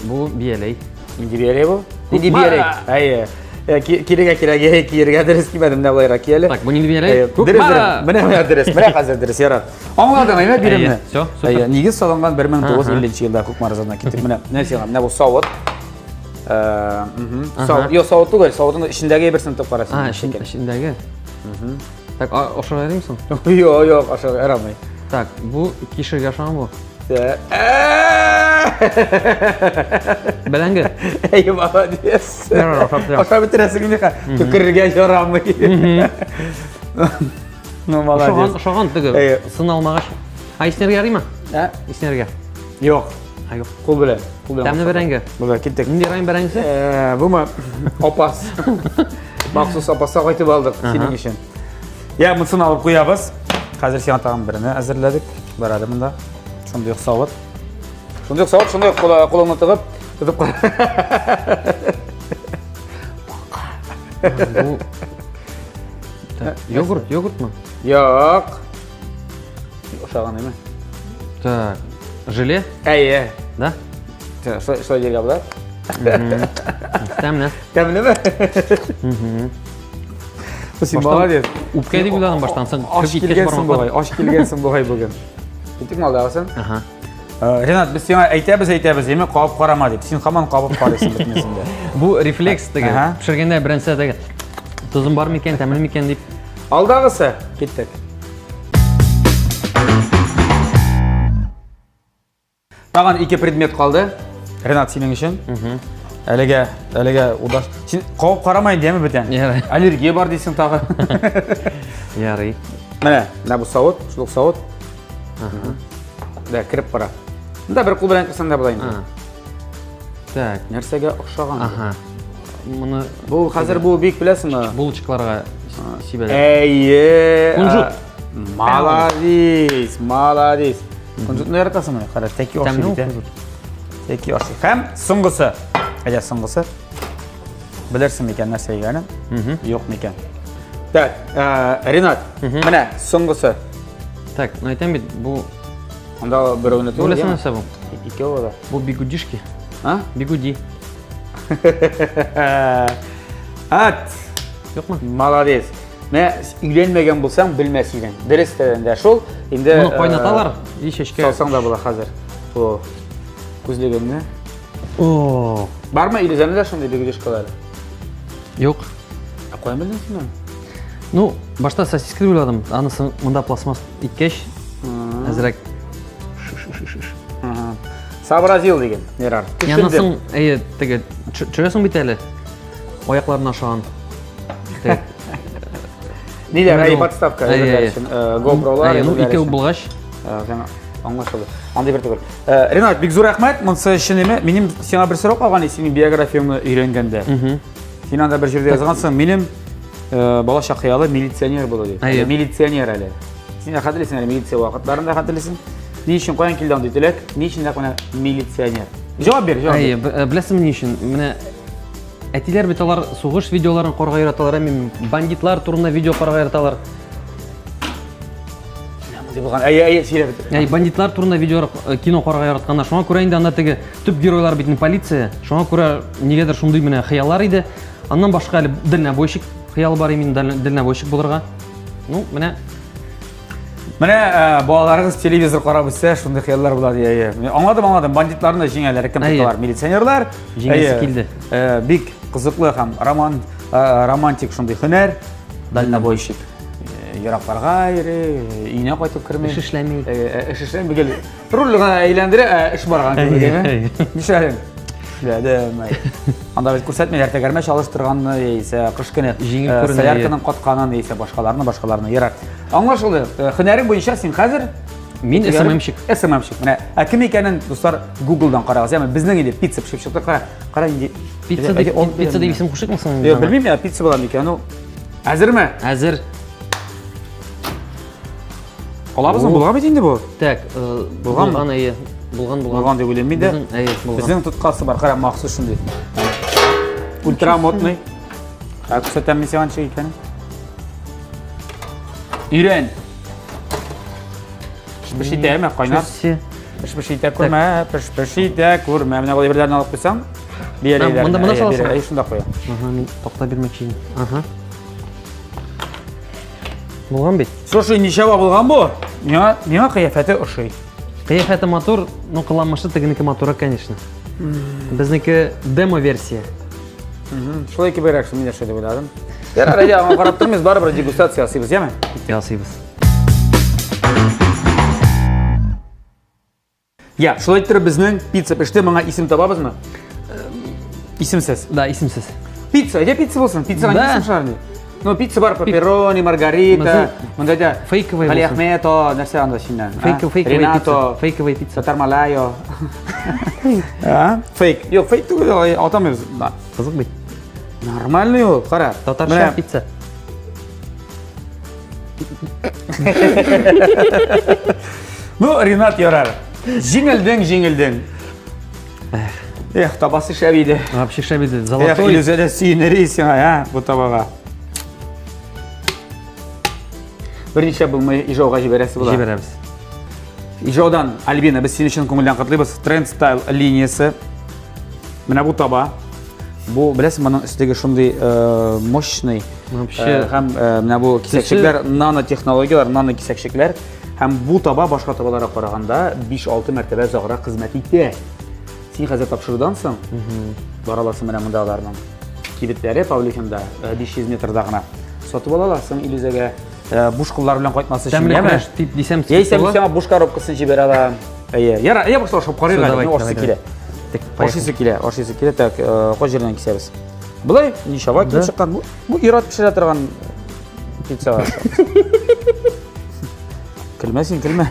Бу бияләй. Нинди бияләй бу? Нинди Кукмара! бияләй? Әйе. Кирегә кирәк, әйе, киергә дөрес кимәдем дә болайрак ки әле. Так, бу нинди бияләй? Әйе, дөрес, Кукмара! дөрес. Менә, менә дөрес, менә хәзер дөрес, ярар. Аңладың, әйме, биремне? Әйе, всё, супер. Әйе, нигез салынган 1950 елда Кукмара заводына китеп. Менә, менә сиңа, менә бу савыт. Савыт, юк, савыт түгел, савытның эчендәге әйберсен тотып карасын. А, эчендәге. Так, ашарга ярыймы соң? Юк, юк, ашарга ярамый. Так, бу кишергә ошаган бу. Бәрәңге. Әй, молодец. Ярар, ашап бетерәм. Ашап бетерәсең инде, төкерергә ярамый. Ну, молодец. Ошаган, ошаган теге. Әйе. Сын алмагач. А иснәргә ярыймы? Ә? Иснәргә. Юк. А, юк. Кул белән. Кул белән. Тәмле бәрәңге. Булды, киттек. Нинди район бәрәңгесе? Бумы? Апас. Махсус апаска кайтып алдык синең өчен. Я, монысын алып куябыз. Хәзер сиңа тагын берне әзерләдек. Бар әле монда. Шундый ук савыт. Шундый ук савыт, шундый ук кулыңны тыгып, тотып кара. Бу Так, йогурт, йогуртмы? Юк. Ошаган әйме? Так, желе, Әйе. да? Шулай дияргә була. Тәмле. Тәмлеме? Син молодец. Үпкә дип уйладым баштан, соң Аш кереп киткәч килгәнсең бармаклар. бугай, аш килгәнсең бугай бүген. Киттек алдагысын. Ага. Ренат, без сиңа әйтәбез, әйтәбез, әйме кабып карама дип. Син һаман кабып карыйсың бөтенесен дә. Бу рефлекс теге. Ага. Пешергәндә беренче теге тозым бар микән, тәмле микән дип. Алдагысы, киттек. Тагын ике предмет калды. Ренат, синең өчен. Әлегә, әлегә удаш. Син кабып карама инде, әйме бүтән? Ярый. Аллергия бар дисең тагы. Ярый. Менә, менә бу савыт, шул ук савыт. Да, кереп кара. Монда бер кул белән керсәң дә була инде. А. Так. Нәрсәгә охшаган? Ага. Моны Бу хәзер бу бик беләсеңме? Булочкаларга сибәләр. Әйе. Кунжут. Молодец, молодец. Кунжутны яратасыңмы? Кара, тәки ашый Тәмле ул бит. ә. кунжут. Тәки ашый. Һәм соңгысы. Әйдә, соңгысы. Белерсең микән нәрсә икәнен? Юк микән? Так, Ренат, менә соңгысы. Так, ну әйтәм бит, бу Анда берәүне Бу түгел. беләсең нәрсә бу? Икәү да. Бу бигудишки. А? Бигуди. Ат! Юкмы? Молодец. Менә өйләнмәгән булсаң, белмәс идең. Дөрестән дә шул. Инде Моны кайнаталар и чәчкә. Салсаң да була хәзер. Бу күзлегеңне. О, Бармы Илүзәнең дә шундый бигудишкалары? юк. Ә каян белдең син аны? Ну, башта сосиска дип уйладым. Анысы монда пластмасс иткәч, әзрәк. Ага. Сообразил диген, Ярар. Яннан Төшендем. соң, әйе, теге төшерәсең бит әле. Аякларын ашаган. Теге, Ниләр, Менә әй ул. подставка, Әйе, әйберләр әйе. өчен, GoPro'лар, Әйе, ну әйберләр икәү өчен. булгач, Сиңа аңлашылды. Андый бер түгел. Ренат, бик зур рәхмәт. Монысы өчен име? Минем сиңа бер сорау калган иде, синең биографияңне өйрәнгәндә. Син анда бер җирдә язгансың, минем балачак хыялы милиционер булу дип. Әйе. Әле Милиционер әле. Син дә хәтерлисең әле милиция вакытларын да хәтерлисең. Ни өчен каян килде андый теләк? Ни өчен нәкъ менә милиционер? Җавап бир, җавап Әйе, бир. беләсеңме ни өчен? Менә әтиләр бит алар сугыш видеоларын карарга яраталар, әмма бандитлар турында видео карарга яраталар. Мондый булган. Әйе, әйе, сөйләп бетер. Әй, бандитлар турында видео кино карарга яратканнар. Шуңа күрә инде анда теге төп геройлар бит инде полиция. Шуңа күрә нигәдер шундый менә хыяллар иде. Аннан башка әле дальнобойщик хыялы бар именно дальнобойщик булырга. Ну, менә Менә балаларыгыз телевизор карап үссә, шундый хыяллар була ди, әйе. Мин Аңладым, аңладым. Бандитларны да җиңәләр, кем Әйе. тоталар? Милиционерлар. Җиңәсе Әйе. килде. Бик кызыклы һәм романтик шундый һөнәр. Дальнобойщик. Еракларга йөри, өенә кайтып керми. Эш эшләми. Эш эшләми, гел руль гына әйләндерә, эш барган кебек, Әйе, әйе. әйе. Нишләдең? Эшләдем. әй. Анда бит күрсәтмиләр, тәгәрмәч алыштырганны, яисә кыш көне Җиңел күренә, солярканың катканын, яисә башкаларны, башкаларны. Ярар. Аңлашылды. Һөнәрең буенча син хәзер Мин СММщик. СММщик. Менә, ә кем икәнен, дуслар, Google'дан карагыз. Яме безнең инде пицца пешеп чыкты. Кара, кара инде. Пицца дип, пицца дип исем кушыйкмы соң? Юк, белмим я, пицца була микән ул. Әзерме? Әзер. Алабызмы? Булган бит инде бу. Так, Булганмы? булган, әйе. Булган, булган. Булган дип уйлыйм мин дә. Безнең, әйе, булган. Безнең тоткасы бар, кара, махсус шундый. Ультрамодный. Ә күрсәтәм мин сиңа ничек икәнен. Өйрән. Пеш итәме, кайнар. Төсе. Пеш итә күрмә, пеш итә күрмә. Менә бу әйберләрне алып куйсаң, бияләйләрне. Монда монда Әйе, саласың? Әйе, шунда куя. Ага, мин такта бирмәкче идем. Ага. Булган бит. Слушай, ничего булган бу? Миңа миңа кыяфәте ошый. Кыяфәте матур, но кыланмышы тегенеке матуррак, конечно. Безнеке демо-версия. Шулай кеберәк, мин дә шулай дип уйладым. Ярар, әйдә, аңа карап тормыйбыз, барыбер дегустация ясыйбыз, яме? Ясыйбыз. Я, шулай иттереп безнең пицца пеште, моңа исем табабызмы? Исемсез. Да, исемсез. Пицца, әйдә пицца булсын. Пиццага Да. ни исем чыгар ни? Ну, пицца бар, пепперони, маргарита, монда да Фейковый Гали булсын. Ахмето, нәрсә анда синнән? а? Фейковый Ренато, пицца. Фейковый пицца. Татар Малайо. А? Фейк. Юк, фейк түгел, алай атамыйбыз. Да. Кызык бит. Нормальный ул, кара. Татарча Менә пицца. Ну, Ренат ярар. Җиңелдең, җиңелдең. Эх, табасы шәп иде. Вообще шәп иде. Эх, Золотой. Илүзә дә сөенер иде сиңа, ә, бу табага. Берничә булмый Ижауга җибәрәсе була. Җибәрәбез. Ижаудан, Альбина, без сине чын күңелдән котлыйбыз. Тренд стайл линиясе. Менә бу таба. Бу, беләсең, моның өстеге шундый мощный. Вообще Һәм менә бу кисәкчекләр, нанотехнологияләр, нанокисәкчекләр. Һәм бу таба башка табаларга караганда 5-6 мәртәбә озаграк хезмәт итә. Син хәзер тапшырудан соң бара аласың менә монда аларның кибетләре Павлихинда 500 метрда гына. Сатып ала аласың Илүзәгә буш куллар белән кайтмас өчен. Тәмле яме? көрәш дип дисәм, Яисә була. мин сиңа буш коробкасын җибәрә алам. Әйе, яра, әйе, башта ашап карыйк Всё, әле. давай, Мин ашыйсы давай, килә. Так, поехали. Ашыйсы килә, ашыйсы килә. Так, кай җирдән кисәбез? Болай ничава килеп Да. чыккан. Бу ир-ат пешерә торган пицца. Көлмә син, көлмә.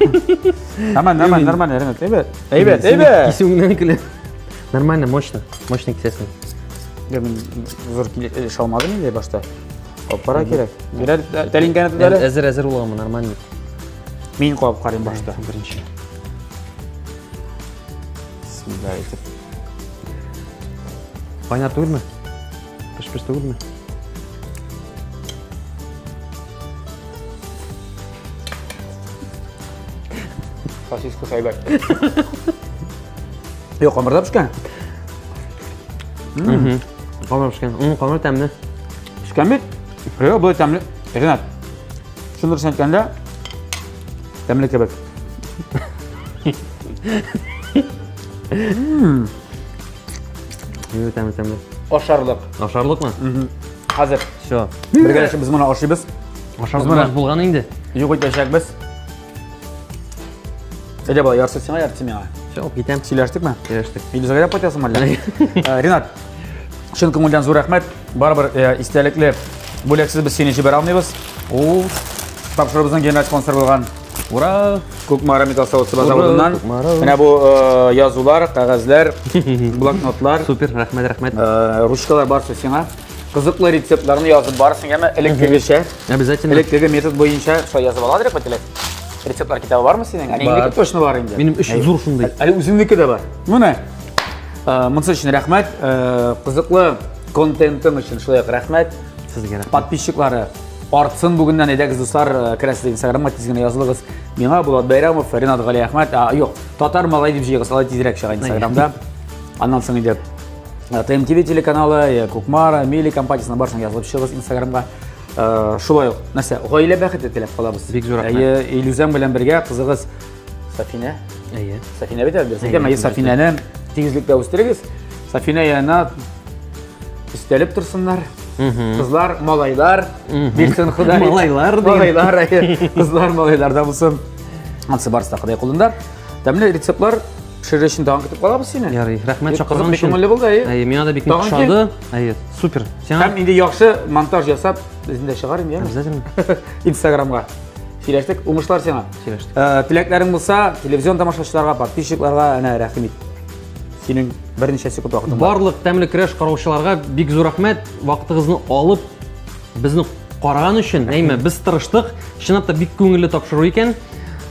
Нормально, нормально, нормально, Ренат, әйбәт. Әйбәт, әйбәт. Кисүеңнән көлә. Нормально, мощно. Мощно кисәсең. Я мин зур килешә алмадым инде башта. Кабып кара кирәк. Бирәр тәлинкәне тот әле. Әзер, әзер буламы, нормально. Мин кабып карыйм башта. Беренче. Бисмилла әйтеп. Кайнар түгелме? Пеш-пеш түгелме? Сосиска шайбәк. Юк, камырда пешкән. Камыр пешкән. Камыр тәмле. Пешкән бит. Юк, болай тәмле. Ренат, шуны дөресен әйткәндә, тәмле кебек. Юк, тәмле, тәмле. Ашарлык. Ашарлыкмы? Хәзер Все. бергәләшеп без моны ашыйбыз. Ашарлык булган инде. Юк итәчәкбез. Әйдә, бала, яртысы сиңа, яртысы миңа. Все, алып китәм. Сөйләштекме? Сөйләштек. Илүзәгә дә кайтасың әллә? Ринат, чын күңелдән зур рәхмәт. Барыбер истәлекле бүләксез без сине җибәрә алмыйбыз. Ул тапшыруыбызның генераль спонсоры булган Ура! Кукмара металл савыт-саба заводыннан. Кукмара. Менә бу язулар, кәгазьләр, блокнотлар, Супер, рәхмәт, рәхмәт. Ручкалар барысы сиңа. Кызыклы рецептларны язып барасың, яме элеккегечә. Обязательно. Элеккеге метод буенча шулай язып ала дирек бит Рецептлар китабы бармы синең? Әниеңнеке точно бар инде. Минем өч зур шундый. Әле үзеңнеке дә бар. Менә. Монысы өчен рәхмәт. Кызыклы контентың өчен шулай ук рәхмәт. Сезгә рәхмәт. Подписчиклары артсын бүгеннән. Әйдәгез, дуслар, керәсез Инстаграмга, тиз генә язылыгыз. Миңа Булат Бәйрәмов, Ренат Галиәхмәт, юк, Татар малай дип җыегыз, алай тизрәк чыга Инстаграмда. Аннан соң инде ТМТВ телеканалы, Кукмара, Мили компаниясына барсаң язылып чыгыгыз Инстаграмга. Шулай ук, нәрсә, гаилә бәхете теләп калабыз. Бик зур рәхмәт. Әйе, Илүзәң белән бергә кызыгыз Сафинә. Әйе. Сафинә бит әле, Сафинә, әйе, Сафинәне тигезлектә үстерегез. Сафинә янына өстәлеп торсыннар. Кызлар, малайлар, бирсен Ходай. Малайлар дигән. Малайлар, әйе. Кызлар, малайлар да булсын. Ансы барысы да Ходай кулында. Тәмле рецептлар пешерер өчен тагын көтеп калабыз сине. Ярый, рәхмәт Бик чакырган кызык, бик өчен. күңелле булды, әйе. Әйе, миңа да бик Тагын ошады. Әйе, супер. Сиңа Һәм инде яхшы монтаж ясап, үзем дә чыгарым, яме? обязательно. Инстаграмга. Сөйләштек, уңышлар сиңа. Сөйләштек. Теләкләрең булса, телевизион тамашачыларга, подписчикларга әнә рәхим ит. Синең берничә секунд вакытың бар. Барлык тәмле көрәш караучыларга бик зур рәхмәт. Вакытыгызны алып, безне караган өчен, әйме, без тырыштык. Чынлап та бик күңелле тапшыру икән.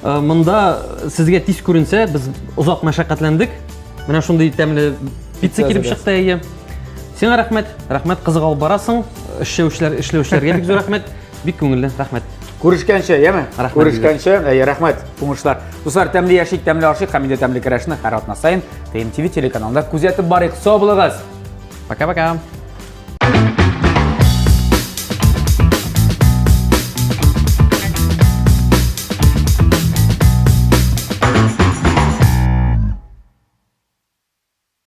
Монда сезгә тиз күренсә, без озак мәшәкатьләндек. Менә шундый тәмле пицца килеп чыкты, әйе. Сиңа рәхмәт. Рәхмәт, кызык алып барасың. Эшләүчеләр, эшләүчеләргә бик зур рәхмәт. Бик күңелле, рәхмәт. Күрешкәнче, яме? Рәхмәт. Күрешкәнче, әйе, рәхмәт. Уңышлар. Дуслар, тәмле яшик, тәмле ашыйк һәм инде тәмле көрәшне һәр атна саен ТМТВ телеканалында күзәтеп барыйк. Сау булыгыз. Пока-пока.